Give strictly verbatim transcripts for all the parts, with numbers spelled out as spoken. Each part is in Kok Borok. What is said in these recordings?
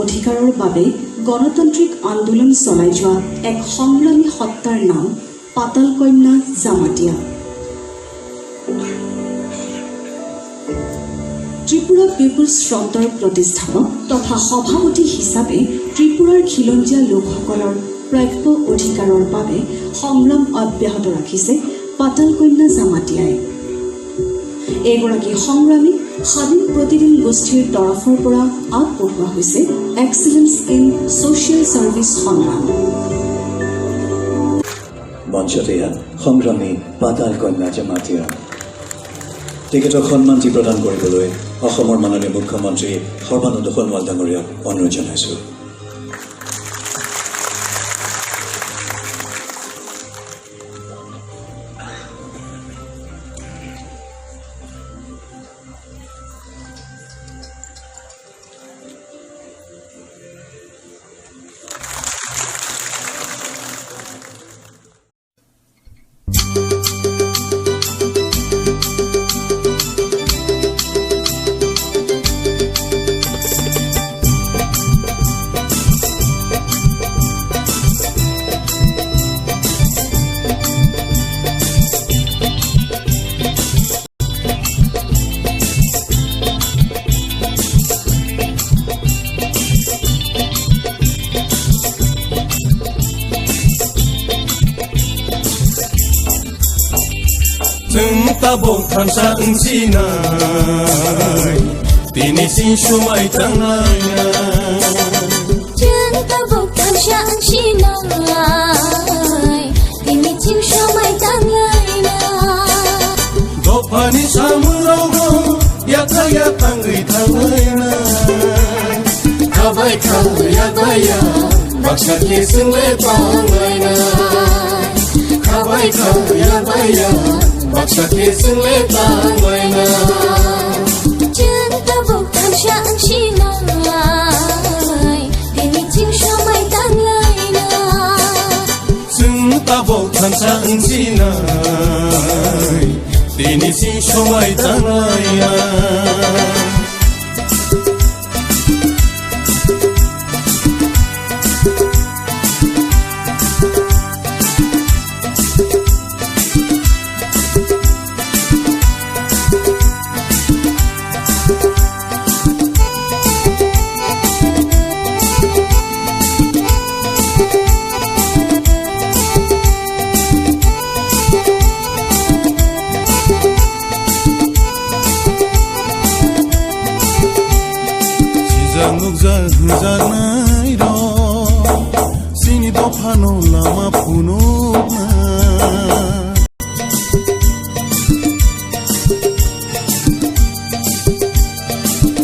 অধিকাৰৰ বাবে গণতান্ত্ৰিক আন্দোলন চলাই যোৱা এক সংগ্ৰামী সত্তাৰ নাম পাতাল কন্যা জামাতিয়া। ত্ৰিপুৰা পিপলছ ফ্ৰণ্টৰ প্ৰতিষ্ঠাপক তথা সভাপতি হিচাপে ত্ৰিপুৰাৰ খিলঞ্জীয়া লোকসকলৰ প্ৰাপ্য অধিকাৰৰ বাবে সংগ্ৰাম অব্যাহত ৰাখিছে পাতাল কন্যা জামাতিয়াই। এইগৰাকী সংগ্ৰামীক স্বাধীন প্ৰতিদিন গোষ্ঠীৰ তৰফৰ পৰা আগবঢ়োৱা হৈছে এক্সিলেন্স ইন ছ'চিয়েল ছাৰ্ভিচ সন্মান। মঞ্চত এয়া সংগ্ৰামী পাতাল কন্যা জামাতিয়া। তেখেতক সন্মানটি প্ৰদান কৰিবলৈ অসমৰ মাননীয় মুখ্যমন্ত্ৰী সৰ্বানন্দ সোণোৱাল ডাঙৰীয়াক অনুৰোধ জনাইছো। Chwng tabuk thansa wngsinai, tini chwng swmai tanglainai. Chwng tabuk thansa wngsinai, tini chwng swmai tanglainai. Dophani samung rogo yathang yathangwi thanglainai. Khabai khabai ya baya, baksa khe chwng le tanglainai. Khabai khabai ya baya, baksa khe chwng le tanglainai. Chwng tabuk thansa wngsinai, tini chwng swmai tanglainai. Chwng tabuk thansa wngsinai, tini chwng swmai tanglainai. Sijak nukjak hwnjaknai rok, chini dophano lama phunukna.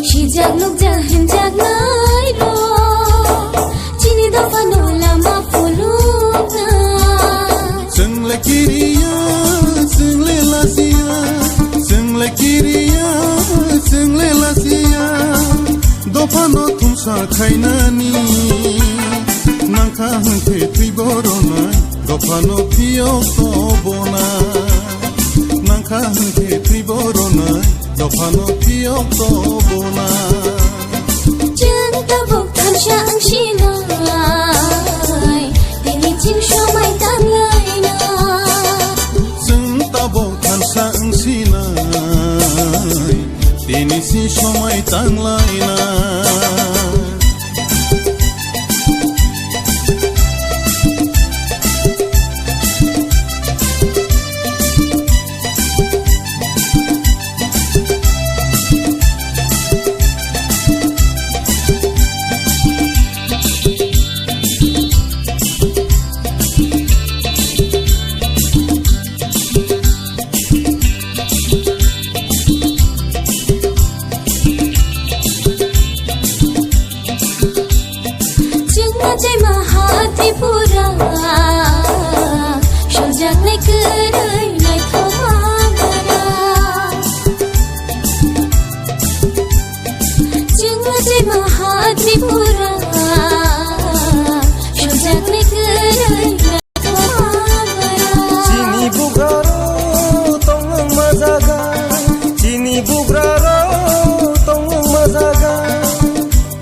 Sijak nukjak hwnjaknai rok, chini dophano lama phunukna. Chwng le kiriya, chwng le lachiya, chwng le kiriya, chwng le lachiya. Dophano thumsa khainani, nangkha hwnkhe twi boronai, dophano phiyok to bona. Nangkha hwnkhe twi boronai, dophano phiyok to bona. Chwng tabuk thansa wngsinai, tini chwng swmai tanglainai. Chwng tabuk thansa wngsinai, tini chwng swmai tanglainai. Chwngno je maha Tripura, sojak nai kwrwi naithok ma gara. Chwngno je maha Tripura, sojak nai kwrwi naithok ma gara. Chini bugrarok tongwng ma jaga, chini bugrarok tongwng ma jaga.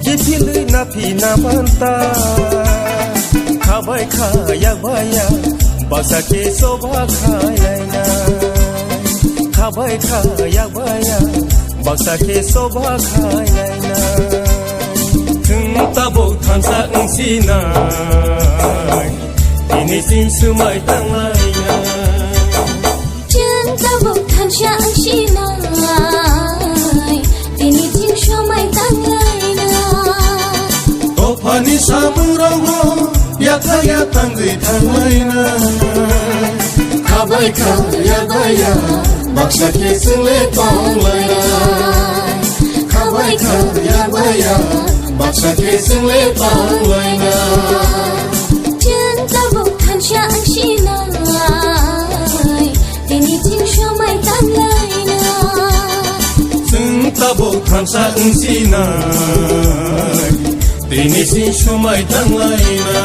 Kiphilwi na Ina banta, khabai kha yak baya, baksa khe soba khailai na. Khabai kha yak baya, baksa khe soba khailai na. Chwng tabuk thansa wng sinai, tini chwng swmai tanglai na. Chwng tabuk thansa wng sinai, tini chwng swmai tanglai na. Dophani samung rokno yakha ya tangwi thanglai na. Khabai kha yak baya, baksa khe chwng le tanglai na. Khabai kha yak baya, baksa khe chwng le tanglai na. Chwng tabuk thansa wng sinai, tini chwng swmai tanglai na. Chwng tabuk thansa wng sinai, tini chwng swmai tanglai na.